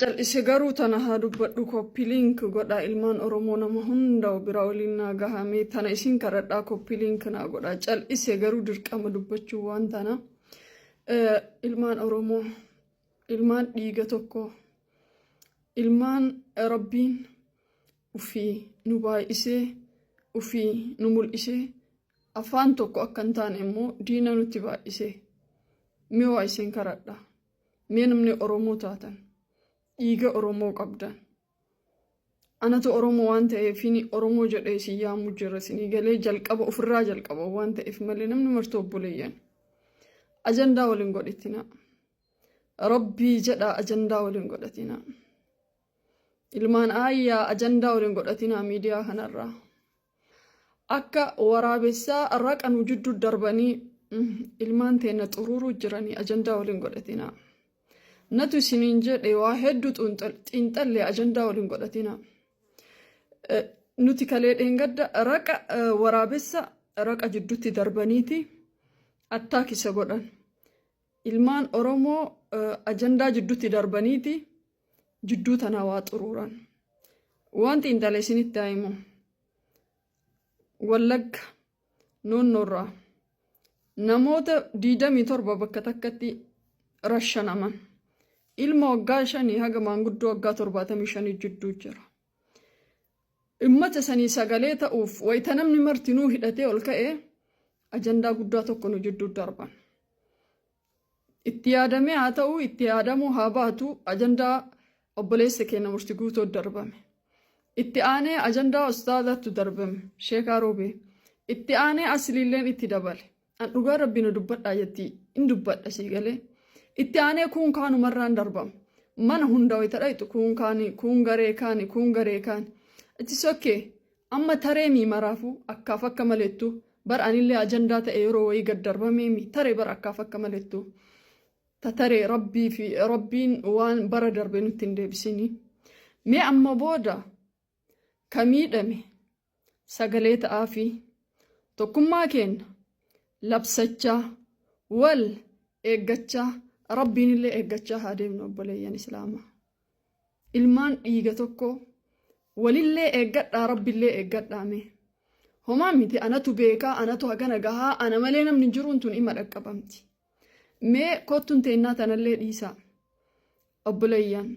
Cal'ise garuu tana haa dubbadhu. Copy link godhaa, ilmaan Oromoo, nama hunda bira waliin naa gahamee. Tana isin kadhadhaa, copy link naa godhaa. Cal'ise garuu dirqama dubbachuu waan tana. Ilmaan Oromoo, ilmaan dhiiga tokko, ilmaan Rabbiin ufii nu baay'isee, ufii nu mul'isee, afaan tokko akka hin taane immoo diina nutti baay'isee, mee waa isin kadhadha. Mee namni Oromoo taatan, dhiiga Oromoo qabdan, anatu Oromoo waan ta'eef Oromoo jedhee isin yaamuu jira. Isinii galee jalqaba ofirraa jalqaba waan ta'eef malee namni martuu obboleeyyan. Ajandaa waliin godhatina. Rabbii jedhaa, ajandaa waliin godhatina. Ilmaan aayyaa, ajandaa waliin godhatina miidiyaa kanarraa. Akka waraabessaa raqa nu jidduu darbanii ilmaan teenna xuruuruu jiranii, ajandaa waliin godhatina. Natu isiniin jedhe, waa hedduu xiinxallee, ajandaa waliin godhatina. Nuti kalee dheengadda raqa waraabessa raqa jidduutti darbaniiti attack isa godhan. Ilmaan Oromoo ajandaa jidduutti darbaniiti jidduu tanaa waa xuruuran. Waan xiinxalee isinitti haa himu. Wallagga noonnoorraa namoota 27 bakka takkatti rashanaman. Ilma waggaa 5 haga maanguddoo waggaa 75 jidduu jira. Ummata sanii sagalee ta'uuf wayita namni martinuu hidhatee ol ka'e, ajandaa guddaa tokko nu jidduu darban. Itti yaadamee haa ta'u, itti yaadamuu haa baatu, ajandaa obboleessa keenya Murtii Guutoo darbame. Itti aanee ajandaa ustaazattu darbame, Sheekaa Roobee. Itti aanee asliilleen itti dabale. An dhugaa Rabbi na dubbadhaa jetti in dubbadha, sii galee. Itti aanee kuun kaanumarraan darbama. Mana hunda wayita dhayxu kuun kaani, kuun garee kaani, kuun garee kaani. Itti sokkee amma taree mii maraafuu akkaaf akka malettu bar anillee ajandaa ta'e yeroo wayii gad darbamee mi taree bar akkaaf akka malettu. Tataree Rabbii fi Rabbiin waan bara darbe nutti hin deebisini. Mee amma booda ka miidhame sagalee ta'aa fi tokkummaa keenya labsachaa, wal eeggachaa, Rabbiin illee eeggachaa haa deemnu, obboleeyyan Islaamaa. Ilmaan dhiiga tokko, walillee eeggadhaa, Rabbillee eeggadhaa mee. Homaa miti, anatu beekaa, anatu hagana gahaa, ana malee namni jiruun tun ima dhaqqabamti. Mee kottuun teennaa tanallee dhiisaa. Obboleeyyan.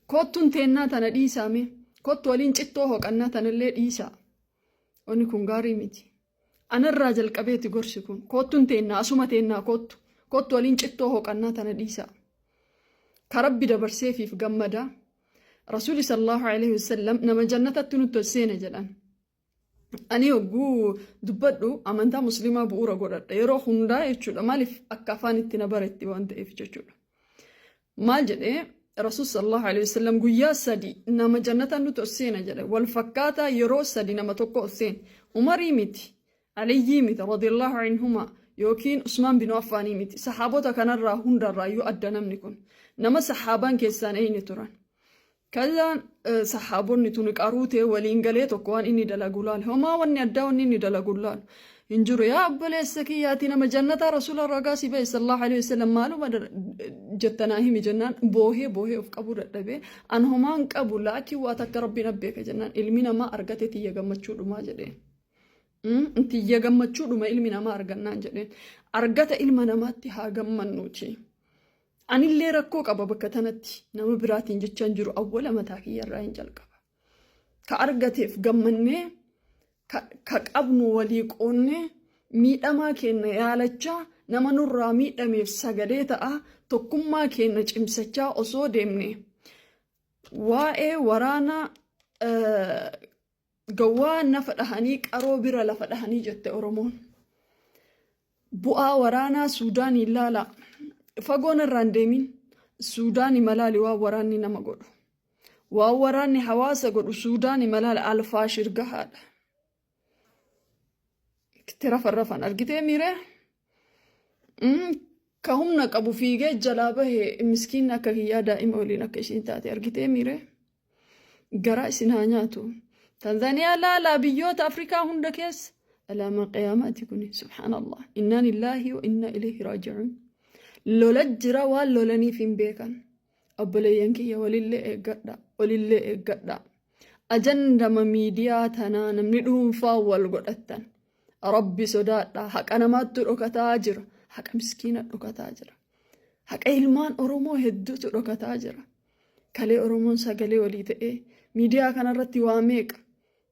Kottuun teennaa tana dhiisaa mee. Kottu waliin cittoo hooqannaa tanallee dhiisaa. Wanni kun gaarii miti. Anarraa jalqabeeti gorsi kun. Kottuun teennaa asuma teennaa kottu. Kottu waliin cittoo hooqannaa tana dhiisaa. Ka Rabbi dabarseefiif gammadaa. Rasuulli sallallahu alaihi wasallam nama jannatatti nutti ol seena jedhan. Ani hogguu dubbadhu amantaa Musliimaa bu'uura godhadha. Yeroo hundaa jechuudha. Maaliif? Akka afaan itti na baretti waan ta'eef jechuudha. Maal jedhee Rasuul sallallahu alaihi wasallam? Guyyaa 3 nama jannata nutti ol seena jedhe. Wal fakkaataa yeroo 3 nama tokko ol seena. Umarii miti. Aliyyii miti radiyallahu anhuma, yookiin Usmaan bin Affaanii miti. Sahaabota kanarraa hundarraayyuu adda namni kun. Nama sahaabaan keessaan eenyu turan? Kazaan sahaabonni tuni qaruutee waliin galee tokko waan inni dalagu laal. Homaa wanni addaa wanni inni dalagu laal hin jiru. Yaa obboleessa kiyyaati, nama jannataa Rasuula ragaa si ba'e sallallahu alaihi wasallam, maaluma jettanaa himi jennaan, boohee boohee of qabuu dadhabee, an homaan qabu, laakiin waa takka Rabbiin abbeeka jennaan, ilmi namaa argate tiyya gammachuu dhumaa jedheen. Tiyya gammachuu dhuma ilmi namaa argannaan jedheen. Argata ilma namaatti haa gammannuuti. Anillee rakkoo qaba bakka tanatti, nama biraatiin jechaan jiru, awwala mataa kiyyarraa hin jalqaba. Ka argateef gammannee, ka qabnu walii qoonnee, miidhamaa keenya yaalachaa, nama nurraa miidhameef sagalee ta'a, tokkummaa keenya cimsachaa osoo deemne, waa'ee waraana gawwaa nafa dhahanii qaroo bira lafa dhahanii jette Oromoon. Bu'aa waraanaa Suudaanii ilaala. Fagoon irraan deemin, Suudaanii malaali waan waraanni nama godhu. Waan waraanni hawaasa godhu Suudaanii malaali, Alfaashir gahaadha. Itti rafan rafan argitee miiree? Ka humna qabu fiigee jalaa bahe, miskiinni akka kiyyaa daa'ima waliin akka isiin taate argitee miiree? Garaa isin haa nyaatu. Tanzaaniyaa laalaa, biyyoota Afrikaa hunda keessa. Alaamaa qiyaamaati kuni, subhaanallah. Innaa lillaahi wa innaa ilayhi raaji'uun. Lola jira, waan lolaniif hin beekan. Obboleeyyan kiyya, walillee eeggadha, walillee eeggadha. Ajandama miidiyaa tanaa namni dhuunfaa wal godhattan. Rabbi sodaadha. Haqa namaattu dhokataa jira. Haqa miskiina dhokataa jira. Haqa ilmaan Oromoo hedduutu dhokataa jira. Kalee Oromoon sagalee walii ta'ee miidiyaa kanarratti waa meeqa.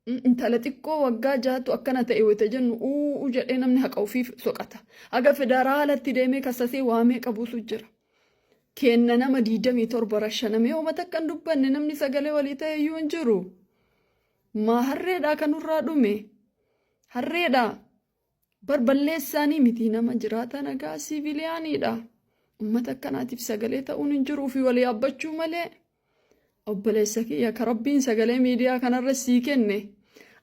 Intala xiqqoo waggaa 6tu akkana ta'e wayita jennu uuu jedhee namni haqa ofii soqata. Haga federaalatti deemee kassasee waa meeqa buusu jira. Kenna nama 27 rashanamee uummata akka hin dubbanne, namni sagalee walii ta'e iyyuu hin jiru. Maa harreedhaa kanurraa dhume? Harreedhaa. Barballeessaanii miti, nama jiraata nagaa siiviliyaaniidha. Uummata akkanaatiif sagalee ta'uun hin jiru, ofii walii yaabbachuu malee. Obboleessa kiyya, ka Rabbiin sagalee miidiyaa kanarra sii kenne,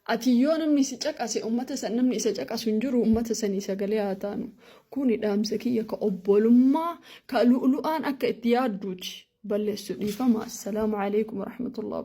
ati yoo namni si caqase, uummata san namni isa caqasu hin jiru, uummata sanii sagalee haa taanu. Kuni dhaamsa kiyya ka obbolummaa, ka lu'lu'aan akka itti yaadduuti. Balleessu dhiifama. Assalaamu alaikum warahmatullahi.